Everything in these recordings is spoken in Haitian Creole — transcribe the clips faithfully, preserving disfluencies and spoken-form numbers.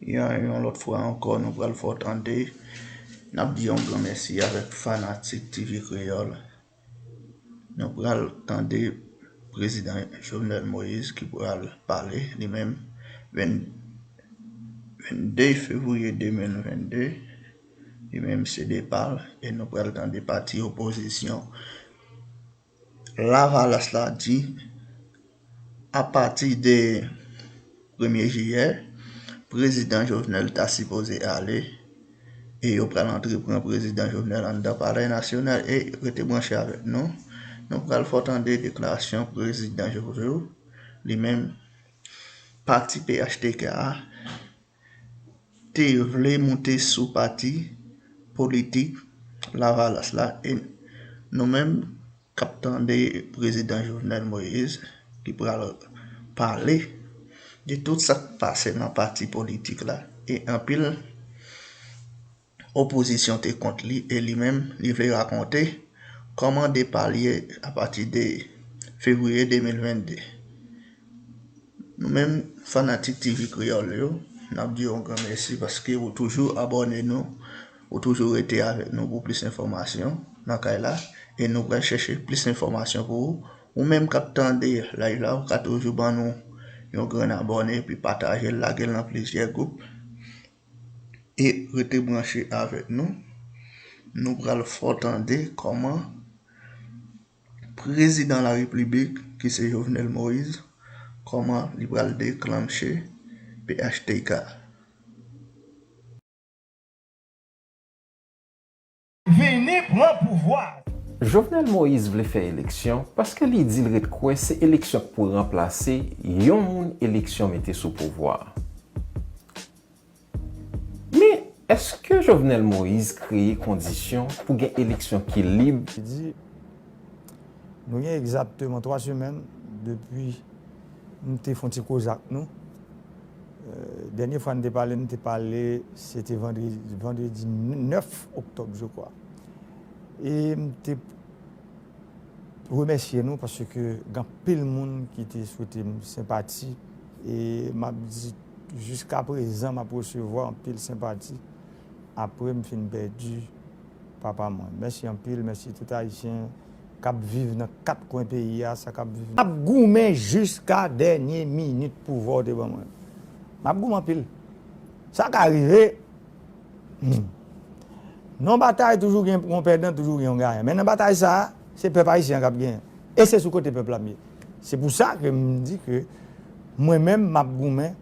Yon, yon lòt fwa ankò, nou pral fè w tande. N ap di yon gran mèsi avèk fanatik T V Kreyòl. Nou pral tande prezidan Jovenel Moïse ki pral pale, li menm, venn-, vennde fevriye de mil vennde, li menm se depa l, e nou pral tande pati opozisyon Lavalas la di, apati de premye jiyè, prezidan Jovenel ta sipoze ale, e yo pral antreprann prezidan Jovenel anndan Palè Nasyonal, e rete branche avèk nou. Nou pral fè w tande deklarasyon prezidan Jojo, li menm, pati P H T K a te vle moute sou pati politik Lavalas la, e nou menm k ap tande prezidan Jovenel Moïse ki pral pale de tout sa k pase nan pati politik la, e anpil opozisyon te kont li, e li menm, li vle rakonte kòman depa l ye apati de fevriye de mil vennde. Nou menm, fanatik T V Kreyòl yo, n ap di w yon gran mèsi paske ou toujou abòne nou, ou toujou rete avèk nou pou plis enfòmasyon nan kay la, e nou pral chèche plis enfòmasyon pou ou. Ou menm k ap tande live la, ou ka toujou ban nou yon grenn abòne, epi pataje l, lage l nan plizyè gwoup, e rete branche avèk nou. Nou pral fè w tande kòman prezidan larepiblik, ki se Jovenel Moïse, kòman li pral deklanche P H T K. Vini pran pouvwa. Jovenel Moïse vle fè eleksyon paske li di l ret kwè se eleksyon k pou ranplase yon moun eleksyon mete sou pouvwa a. Men, èske Jovenel Moïse kreye kondisyon pou gen eleksyon ki lib? Li di, nou gen egzakteman twa semèn depi m te fè yon ti koze ak nou. Dènye fwa n te pale, n te pale, se te vandredi, vandredi nèf oktòb, je crois. E m te remèsye nou paske gen anpil moun ki te swete m senpati. E m ap di, jiskaprezan, m ap resevwa anpil senpati apre m fin pèdi papa mwen. Mèsi anpil, mèsi tout Ayisyen k ap viv nan kat kwen peyi a, sa k ap viv. M ap goumen jiska dènye minit pouvwa w te ban mwen. M ap goumen anpil. Sa ka rive. Hmm. Nan batay, toujou gen yon pèdan, toujou gen yon gayan. Men nan batay sa a, se pèp ayisyen an k ap genyen. E se sou kote pèp la m ye. Se pou sa ke m di ke mwen menm, m ap goumen.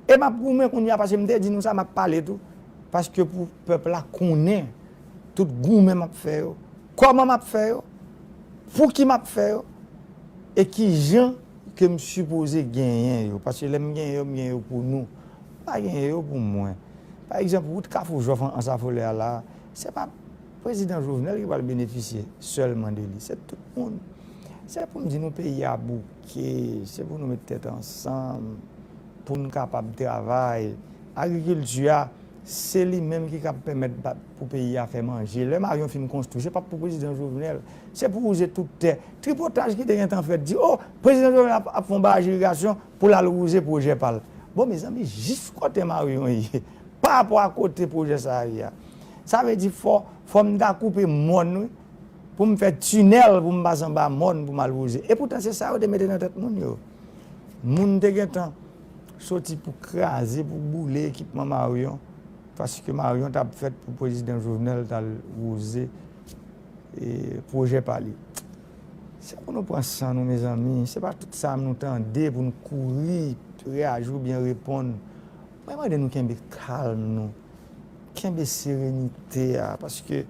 E m ap goumen kounye a, paske m te di nou sa, m ap pale tou. Paske pou pèp la konnen tout goumen m ap fè yo, kòman m ap fè yo, pou ki m ap fè yo, e kijan ke m sipoze genyen yo. Paske lè m genyen yo, m genyen yo pou nou. M pa genyen yo pou mwen. Pa egzanp, wout Kafou Jòf an, Anse à Fleurs a la, se pa prezidan Jovenel ki pral benefisye sèlman de li. Se tout moun. Se pou m di nou peyi a bouke, se pou nou met tèt ansanm, pou n kapab travay. Agrikilti a, se li menm ki kab pèmèt pou peyi a fè manje. Lè Marion fin konstwi, se pa pou prezidan Jovenel, se pou wouze tout tè. Tripotaj ki te gentan fèt di, o, prezidan Jovenel ap, ap fè yon baraj irigasyon pou l al wouze pwojè pa l. Bon, mezanmi, jis kote Marion ye, pa rapò a kote pwojè sa a ye a. Sa vle di fò, fò m ta koupe mòn, wi, pou m fè tinèl pou m pase anba mòn pou m al wouze. Epoutan, se sa yo te mete nan tèt moun yo. Moun te gentan soti pou kraze, pou boule ekipman Marion, paske Marion t ap fèt pou prezidan Jovenel t al wouze e, pwojè pa li. Se pou nou pran san nou, mezanmi. Se pa tout sa nou tande pou n kouri reyaji oubyen reponn. Mwen mande nou kenbe kalm nou. Kenbe serenite a, paske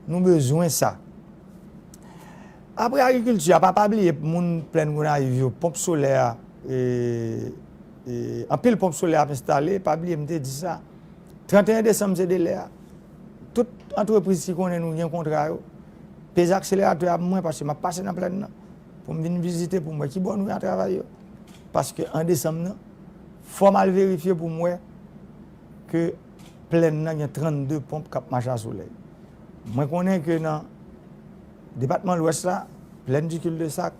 nou bezwen sa. Apre agrikilti a, pa, pa bliye moun Plèn Gonayiv yo, ponp solè a, e, e, anpil ponp solè ap enstale, pa bliye m te di sa. Tranteyen desanm se delè a. Tout antrepriz ki konnen nou gen kontra yo, peze akseleratè a pou mwen, paske m ap pase nan Plèn nan, pou m vin vizite, pou m wè kibò nou ye a travay yo. Paske an desanm nan, fò m al verifye pou m wè ke Plèn nan gen trannde ponp k ap mache a solèy. Mwen konnen ke nan depatman Lwès la, Plaine du Cul-de-Sac,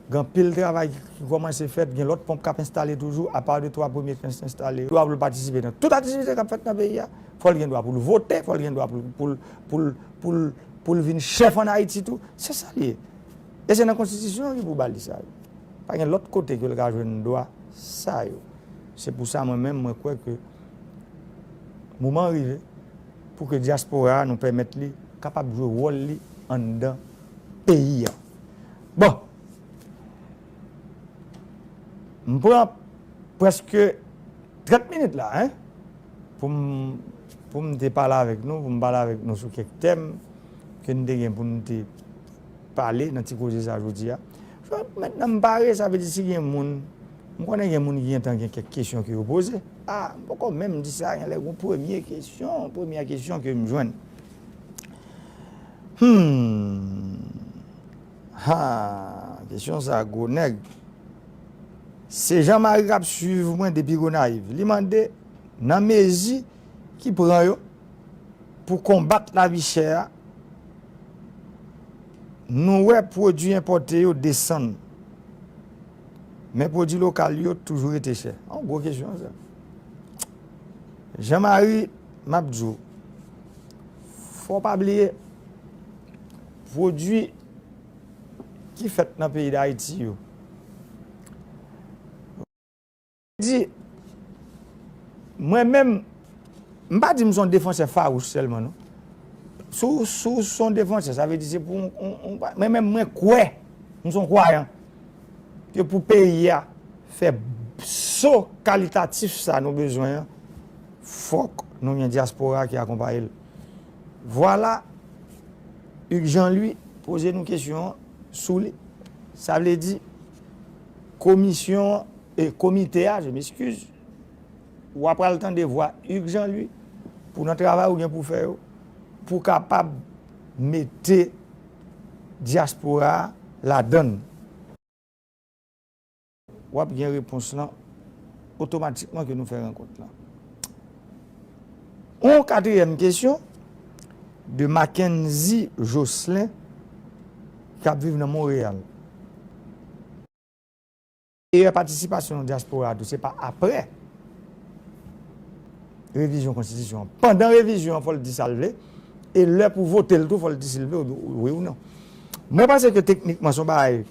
Gen anpil travay ki, ki kòmanse fèt, gen lòt ponp k ap enstale toujou, apa de twa premye k enstale. Dwa pou l patisipe nan tout aktivite k ap fèt nan peyi a. Fò l gen dwa pou l vote, fò l gen dwa pou l, pou l, pou l, pou l, pou l vin chèf ann Ayiti tou. Se sa l ye. E se nan konstitisyon an ki pou ba li sa yo. Pa gen lòt kote ke l ka jwenn dwa sa yo. Se pou sa mwen menm, mwen kwè ke moman an rive pou ke dyaspora a nou pèmèt li kapab jwe wòl li anndan peyi a. Bon, m pran prèske trant minit la, en, pou m, pou m te pale avèk nou, pou m pale avèk nou sou kèk tèm ke n te gen pou n te pale nan ti koze sa jodi a. Mentnan m pare, sa vle di si gen moun, m konnen gen moun ki gentan gen kèk kesyon ke yo poze. A, m poko menm di sa, genlè gon premye kesyon, premyè kesyon ke m jwenn. Hmm. Ha, kesyon sa gwo nèg. Se Jean Marie k ap swiv mwen depi Gonayiv. Li mande, nan mezi ki pran yo pou konbat lavi chè a, nou wè pwodui enpòte yo desann, men pwodui lokal yo toujou rete chè. Yon gwo kesyon sa. Jean Marie, m ap di w, fò w pa bliye, pwodui ki fèt nan peyi Dayiti yo. Di, mwen menm, m pa di m se yon defansè fawouch sèlman, non. Si w, si w se yon defansè, sa vle di se pou yon, yon, yon, mwen menm, mwen kwè, m se yon kwayan, ke pou peyi a fè so kalitatif sa nou bezwen an, fòk nou gen dyaspora ki akonpaye l. Vwala, Hugues Jean Louis poze nou kesyon an sou li. Sa vle di, komisyon, e, komite a, je m'excuse, w ap pral tande vwa Hugues Jean Louis pou nan travay ou gen pou fè yo, pou kapab mete dyaspora a ladann. W ap gen repons lan otomatikman ke nou fè rankont lan. Yon katriyèm kesyon de Mackenzie Jocelyn k ap viv nan Monreyal. Meyè patisipasyon dyaspora a tou, se pa aprè revizyon konstitisyon an. Pandan revizyon an, fò l di sa l vle. E lè pou vote l tou, fò l di si l vle wi ou non. Mwen panse ke teknikman se yon bagay,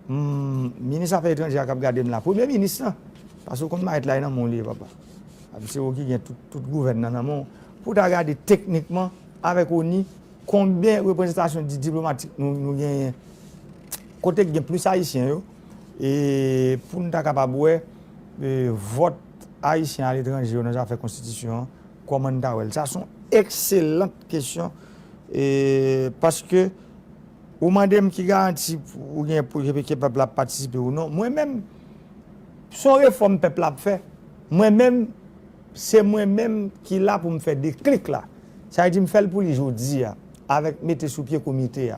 hmm, minis afè etranjè a k ap gade m la, premye minis lan, paske w konn mayèt la e nan men w li ye, papa. Epi se ou ki gen tout, tout gouvèn nan nan men w. Pou w ta gade teknikman, avèk ONI, konbyen reprezantasyon di-, diplomatik nou, nou genyen, kote k gen plis ayisyen yo, e pou n ta kapab wè, e, vòt ayisyen aletranje yo nan zafè konstitisyon an, kòman n ta wè l? Sa se yon ekselant kesyon, e, paske ou mande m ki garanti ou gen pou ke pèp la ap patisipe ou non. Mwen menm, se yon refòm pèp la ap fè. Mwen menm, se mwen menm ki la pou m fè deklik la. Sa vle di m fè l pou li jodi a, avèk mete sou pye komite a.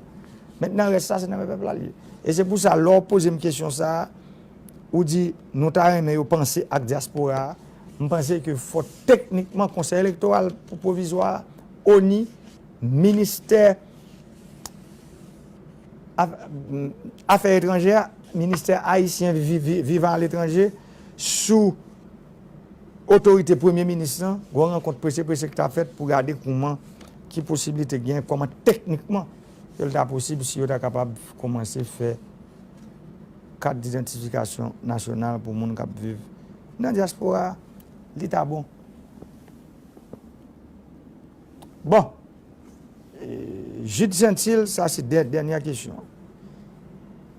Mentnan rès sa se nan men pèp la l ye. E se pou sa, lè w poze m kesyon sa a, ou di nou ta renmen yo panse ak dyaspora a, m panse ke fò teknikman Konsèy Elektoral pou Pwovizwa a, ONI, ministè af-, afè etranjè a, ministè ayisyen vi-, vi-, vivan aletranje, sou otorite premye minis lan, gon rankont prese prese ki ta fèt pou gade kouman, ki posiblite gen, kòman teknikman ke l ta posib si yo ta kapab kòmanse fè kat idantifikasyon nasyonal pou moun k ap viv nan dyaspora a, li ta bon. Bon, e, Jude Saintil, sa se dè-, dènyè kesyon.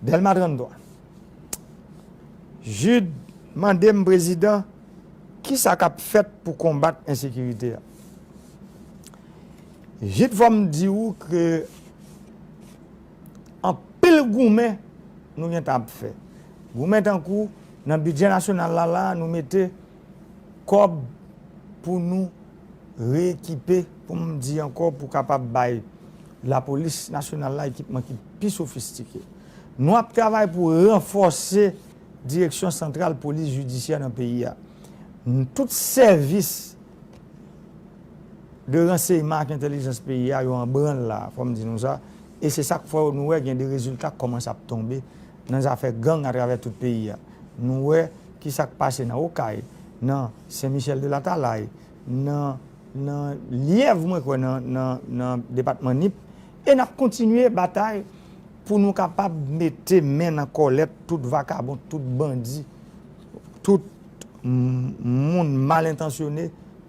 Dèlma trannntwa. Jude mande m, prezidan, kisa k ap fèt pou konbat ensekirite a? Jude, fò m di w ke anpil goumen nou gentan ap fè. Goumen tankou nan bidjè nasyonal la, la, nou mete kòb pou nou reekipe, pou m di ankò, pou kapab bay lapolis nasyonal la ekipman ki pi sofistike. Nou ap travay pou ranfòse Direksyon Santral Polis Jidisyè nan peyi a. N-, tout sèvis de ransèyman ak entèlijans peyi a, yo an branl la, fò m di nou sa. E se sa k fè nou wè gen de rezilta k kòmanse ap tonbe nan zafè gang atravè tout peyi a. Nou wè ki sa k pase nan Okay, nan Sen Michèl de Latalay, nan, nan Lyèv, mwen kwè, nan, nan, nan depatman Nip. E n ap kontinye batay pou nou kapab mete men nan kòlèt tout vakabon, tout bandi, tout m- moun mal entansyone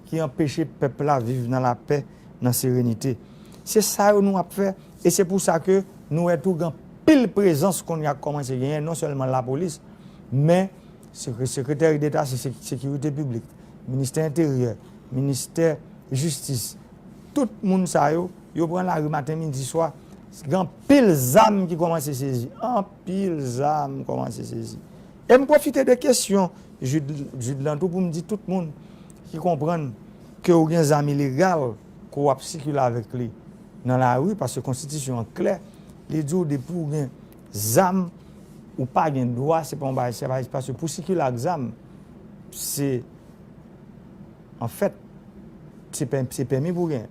ki anpeche pèp la viv nan lapè, nan serenite. Se sa yo nou ap fè, e se pou sa ke nou wè tou gen anpil prezans kounye a k kòmanse genyen, non sèlman lapolis, men sekre- sekretè deta, se sek- sekirite piblik, ministè enteryè, ministè jistis, tout moun sa yo, yo pran lari maten, midi, swa. Gen anpil zam ki kòmanse sezi. Anpil zam kòmanse sezi. E m pwofite de kesyon Jid, Jid lan tou pou m di tout moun ki konprann ke w gen zam ilegal ke w ap sikile avèk li nan lari, paske konstitisyon an klè, li di w depi w gen zam, ou pa gen dwa, se pa yon bagay, se pa, paske pou sikile ak zam, se, anfèt, se pè- se pèmi pou gen.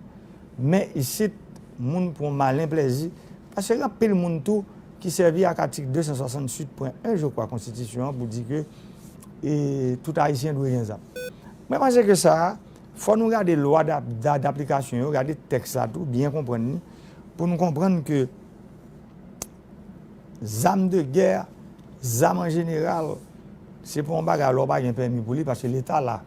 Men isit, moun pran malen plèzi, paske gen anpil moun tou ki sèvi ak atik de san swasanntuit pwen en, je crois, konstitisyon an pou di ke, e, tout Ayisyen dwe gen zam. Mwen panse ke sa a, fò nou gade lwa dap- da- daplikasyon yo, gade tèks la tou, byen konprann li, pou nou konprann ke zam de gè, zam an jeneral, se pa yon bagay lè w pa gen pèmi pou li, paske Leta la,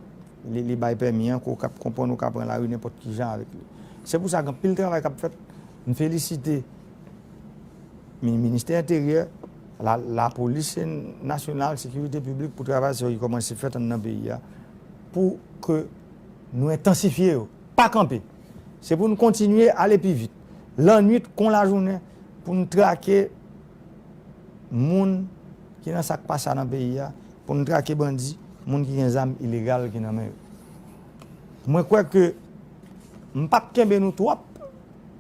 li, li bay pèmi an, ke w ka konprann ou ka pran lari nenpòt ki jan avèk li. Se pou sa gen anpil travay k ap fèt. M felisite mi- ministè enteryè, la- lapolis nasyonal, sekirite piblik pou travay sa yo ki kòmanse fèt anndan peyi a, pou ke nou entansifye yo, pa kanpe. Se pou nou kontinye ale pi vit, lannwit kon lajounen, pou nou trake moun ki nan sa k pa sa nan peyi a, pou nou trake bandi, moun ki gen zam ilegal ki nan men yo. Mwen kwè ke m p ap kenbe nou twòp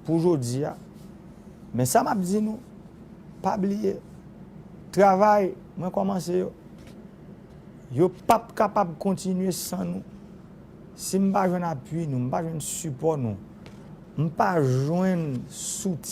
pou jodi a, men sa m ap di nou, pa bliye, travay mwen kòmanse yo, yo p ap kapab kontinye san nou. Si m pa jwenn apui nou, m pa jwenn sipò nou, m pa jwenn soutyen